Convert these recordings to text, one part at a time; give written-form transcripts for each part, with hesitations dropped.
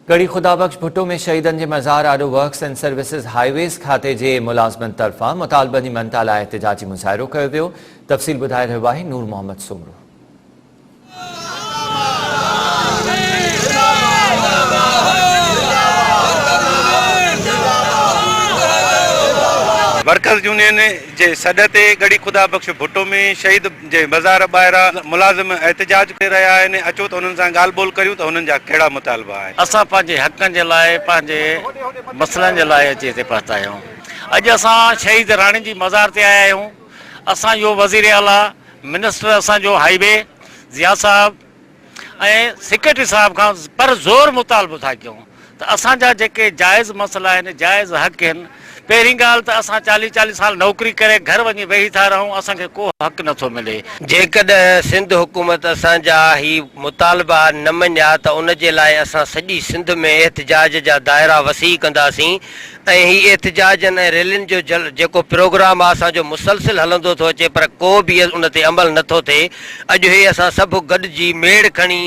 ڳڙهي خدا بخش ڀٽو ۾ شهيدن جي مزار آڏو ورڪس اينڊ سروسز هائيويز کاتي جي ملازمن طرفان مطالبن جي مڃتا لاء احتجاجي مظاهرو ڪيو ويو، تفصيل ٻڌائي رهيو آهي نور محمد سومرو. ورڪرز يونين جي سڏ تي ڳڙهي خدا بخش ڀٽو ۾ شهيد جي مزار ٻاهران ملازم احتجاج ڪري رهيا آهن، اچو ته انهن سان ڳالهه ٻولهه ڪريون ته هنن جا ڪهڙا مطالبا آهن. اسان پنهنجي حقن جي لاء پنهنجي مسئلن جي لاء اچي هتي پهتا آهيون. اڄ اسان شهيد راڻي جي مزار تي آيا آهيون. اسان جو وزير اعليٰ منسٽر اسان جو هائي وي ضياء صاحب ۽ سيڪريٽري صاحب کان پر زور مطالبو ٿا ڪيون ته اسان جا جيڪي جائز مسئلا آهن جائز حق آهن پهرين ڳالهه ته اسان چاليهه چاليهه سال نوڪري ڪري گهر وڃي ويهي ٿا رهون اسان کي ڪو حق نه ٿو ملي. جيڪڏهن سنڌ حڪومت اسان جا هي مطالبا نه مڃيا ته ان جي لاء اسان سڄي سنڌ ۾ احتجاج جا دائرا وسيع ڪنداسين ۽ هي احتجاجن ۽ ريلين جو جيڪو پروگرام آ اسان جو مسلسل هلندو ٿو اچي پر ڪو به ان تي عمل نه ٿو ٿئي اڄ هي اسان سڀ گڏجي ميڙ کڻي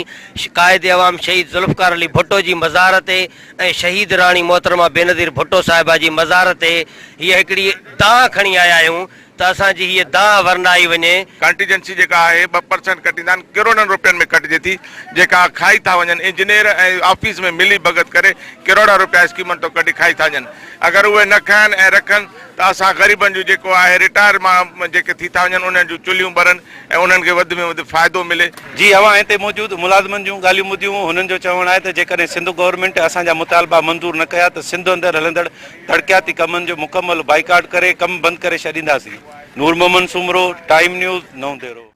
قائد عوام شهيد ذوالفقار علي ڀٽو جي مزار تي ۽ شهيد راڻي محترمه بينظير ڀٽو صاحبه جي مزار تي هيء هڪڙي دانهن کڻي آيا آهيون ته اسان جي هيء دانهن ورنائي وڃي. ڪانٽيجنسي جيڪا آهي 2% ڪٽيندا آهن ڪروڙن روپين ۾ ڪٽجي ٿي جيڪا کائي ٿا وڃن انجنيئر ۽ آفيس ۾ ملي ڀڳت ڪري ڪروڙا روپيا اسڪيمن تون ڪڍي کائي ٿا وڃن اگر اهي نه کائن ۽ رکن ته اسان غريبن جون جيڪو آهي رٽائر مان جيڪي ٿي ٿا وڃن انهن جون چلهيون ٻرن ۽ انهن کي وڌ ۾ وڌ فائدو ملي. جي اوهان هتي موجود ملازمن جون ڳالهيون ٻڌيون هنن جو چوڻ آهي ته جيڪڏهن سنڌ گورنمينٽ اسان جا مطالبا منظور نه ڪيا ته سنڌ اندر هلندڙ ترقياتي ڪمن جو مڪمل بائيڪاٽ ڪري ڪم بند ڪري ڇڏينداسين، نور محمد سومرو، ٽائيم نيوز، نئون ديرو.